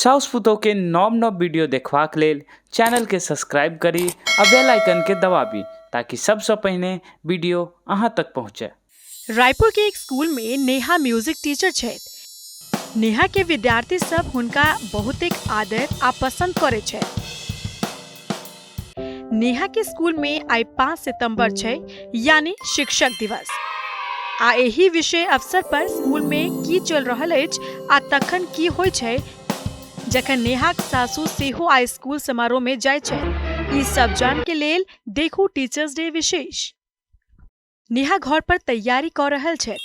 साउस पुतोह के नव नव वीडियो देखबाक लेल चैनल के सब्सक्राइब करी आ बेल आइकन के दबाबी ताकि सबसँ पहिने वीडियो अहाँ तक पहुँचे। रायपुर के एक स्कूल में नेहा म्यूजिक टीचर छथि। नेहा के विद्यार्थी सब हुनका बहुतेक आदर आ पसंद करे छथि। नेहा के स्कूल में आइ 5 सितंबर छै, यानी शिक्षक दिवस। आ एहि विषय अवसर पर स्कूल में की चल रहल अछि आ तखन की होइ छै जखन नेहाक सासू सेहो आइ स्कूल समारोह में जाय छै, ई सब जान के लेल देखू टीचर्स डे विशेष। नेहा घर पर तैयारी कऽ रहल छथि।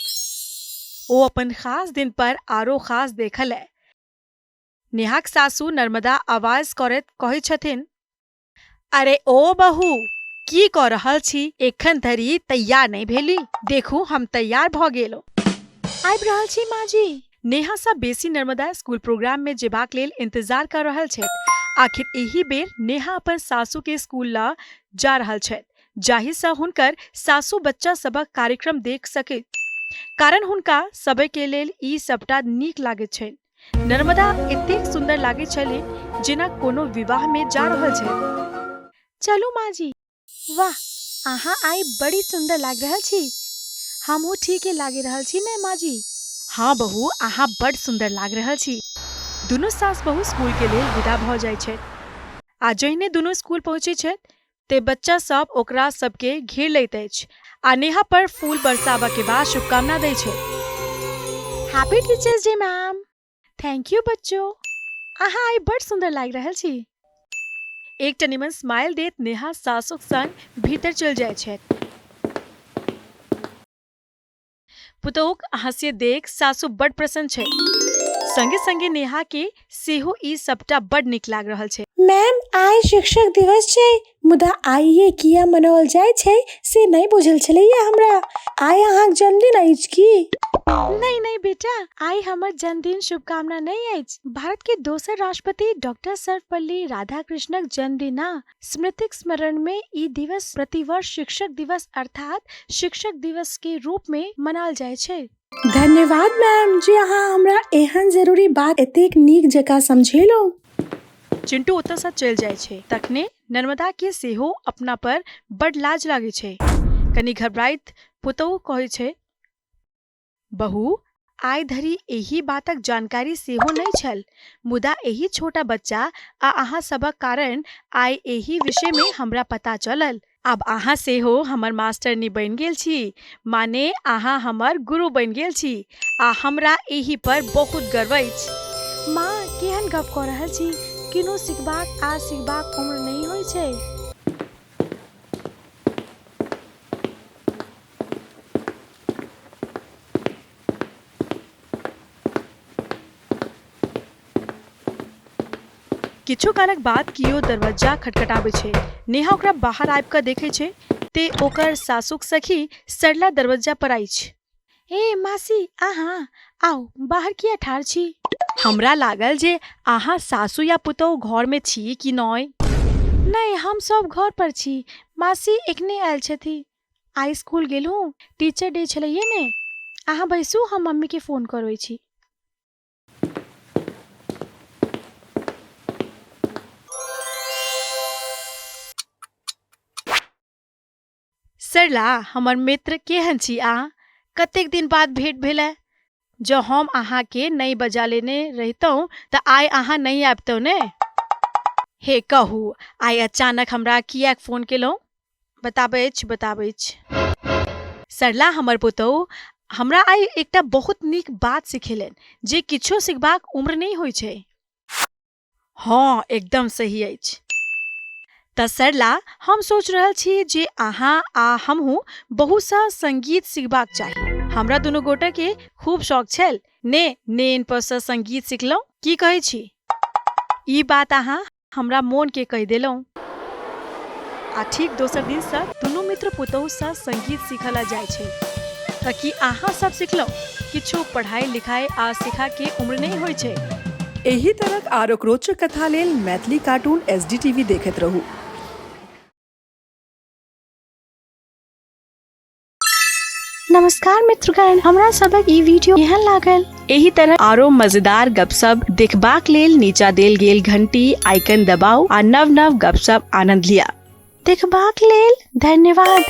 ओ अपन खास दिन पर आरो खास देखल है। नेहाक सासू नर्मदा आवाज करैत कहै छथिन, अरे ओ बहू, की कऽ रहल छी? एखन धरि तैयार नहि भेली? देखू, हम तैयार भऽ गेलहुँ। आबि रहल छी माँ जी। नेहा सँ बेसी नर्मदा स्कूल प्रोग्राम मे जेबाक लेल इंतजार कऽ रहल छथि। आखिर एहि बेर नेहा अपन सासू के स्कूल लऽ जा रहल छथि, जाहि सँ हुनकर सासु बच्चा सभक कार्यक्रम देख सकैत, कारण हुनका सबे के लेल ई सबटा नीक लागैत छनि। नर्मदा एतेक सुंदर लागैत छलीह जेना कोनो विवाह मे जा रहल छथि। चलू माँ जी। वाह, अहाँ आइ बड़ी सुंदर लागि रहल छी। हमहूँ ठीके लागि रहल छी ने माँ जी? हाँ बहू, अहाँ बड्ड सुंदर लागि रहल छी। दुनू सास बहू स्कूल के लेल विदा भऽ जाइत छथि आ जहिने दुनू स्कूल पहुँचैत छथि ते बच्चा सब ओकरा सबके घेर लैत अछि आ नेहा पर फूल बरसाबऽ के बाद शुभकामना दै छै। Happy teachers day ma'am. Thank you बच्चो, अहाँ आइ बड़ सुंदर लागि रहल छी। एकटा निमन स्माइल दैत नेहा सासुक संग भीतर चलि जाइत छथि। पुतोहुक हास्य देख सासु बड प्रसन्न छै। संगे संगे नेहा के सेहो ई सबटा बड नीक लागि रहल छै। मैम, आइ शिक्षक दिवस छै, मुदा आइये किया मनाओल जाइ छै से नहि बुझल छलैया हमरा। आइ अहाँक जन्मदिन अछि की? नहि नहि बेटा, आइ हमर जन्मदिन शुभकामना नहि अछि। भारत के दोसर राष्ट्रपति डॉक्टर सर्वपल्ली राधाकृष्णक जन्मदिन आ स्मृतिक स्मरण में ई दिवस प्रतिवर्ष शिक्षक दिवस अर्थात शिक्षक दिवस के रूप में मनाओल जाइ छै। धन्यवाद मैम जे अहाँ हमरा एहन जरूरी बात एतेक नीक जकाँ समझेलहुँ। चिंटू ओतऽ सँ चलि जाइ छै। तखने नर्मदा के सेहो अपना पर बड लाज लागै छै। कनी घबराइत पुतोहु कहै छै, बहू, आइ धरि एहि बातक जानकारी सेहो नहि छल, मुदा एहि छोटा बच्चा आ अहाँ सभक कारण आइ एहि विषयमे हमरा पता चलल। आब अहाँ सेहो हमर मास्टरनी बनि गेल छी, माने अहाँ हमर गुरु बनि गेल छी आ हमरा एहि पर बहुत गर्व अछि। माँ, केहन गप कऽ रहल छी? किन्नहु सिखबाक आ सिखबाक उम्र नहि होइत छै। किछु कालक बाद कियो दरवज्जा खटखटाबै छै। नेहा ओकरा बाहर आबि कऽ देखै छै ते ओकर सासुक सखी सरला दरवज्जा पर अछि। ए मासी, अहाँ आउ, बाहर किया ठाढ़ छी? हमरा लागल जे अहाँ सासु या पुतोहु घर मे छी कि नहि। नहि, हम सब घर पर छी। मासी एखने आयल छथि। आइ स्कूल गेलहुँ? टीचर डे छलैये ने। अहाँ बैसू, हम मम्मी के फोन करबै छी। सरला, हमर मित्र, केहन छी अहाँ? कतेक दिन बाद भेंट भेलए। जँ हम अहाँके नहि बजा लेने रहितहुँ तऽ आइ अहाँ नहि आबितहुँ ने? हे कहू, आइ अचानक हमरा किएक फोन केलहुँ? बताबै छी, बताबै छी। सरला हमर पुतहु हमरा आइ एकटा बहुत नीक बात सिखेलनि जे किछो सिखबाक उम्र नहि होइ छै। हँ, एकदम सही अछि। तऽ सरला, हम सोचि रहल छी जे अहाँ आ हमहूँ बहुसँ सङ्गीत सिखबाक चाही। हमरा दुनू गोटेके खूब शौक छल ने नेनपनसँ सङ्गीत सिखलहुँ। की कहै छी? ई बात अहाँ हमरा मोनके कहि देलहुँ। आ ठीक दोसर दिनसँ दुनू मित्र पुतहुसँ सङ्गीत सीखऽ लए जाइ छै। तऽ की अहाँ सब सिखलहुँ? किछु पढ़ाइ लिखाइ आ सिखाके उम्र नहि होइ छै। एहि तरहक आरोक रोचक कथा लेल मैथिली कार्टून एसडीटीवी देखैत रहू। नमस्कार मित्रगण, हमरा सबक ई वीडियो एहन लागल? एही तरह आरो मजेदार गपशप देखबाक लेल नीचा देल गेल घंटी आइकन दबाउ आ नव नव गपशप आनंद लिया। देखबाक लेल धन्यवाद।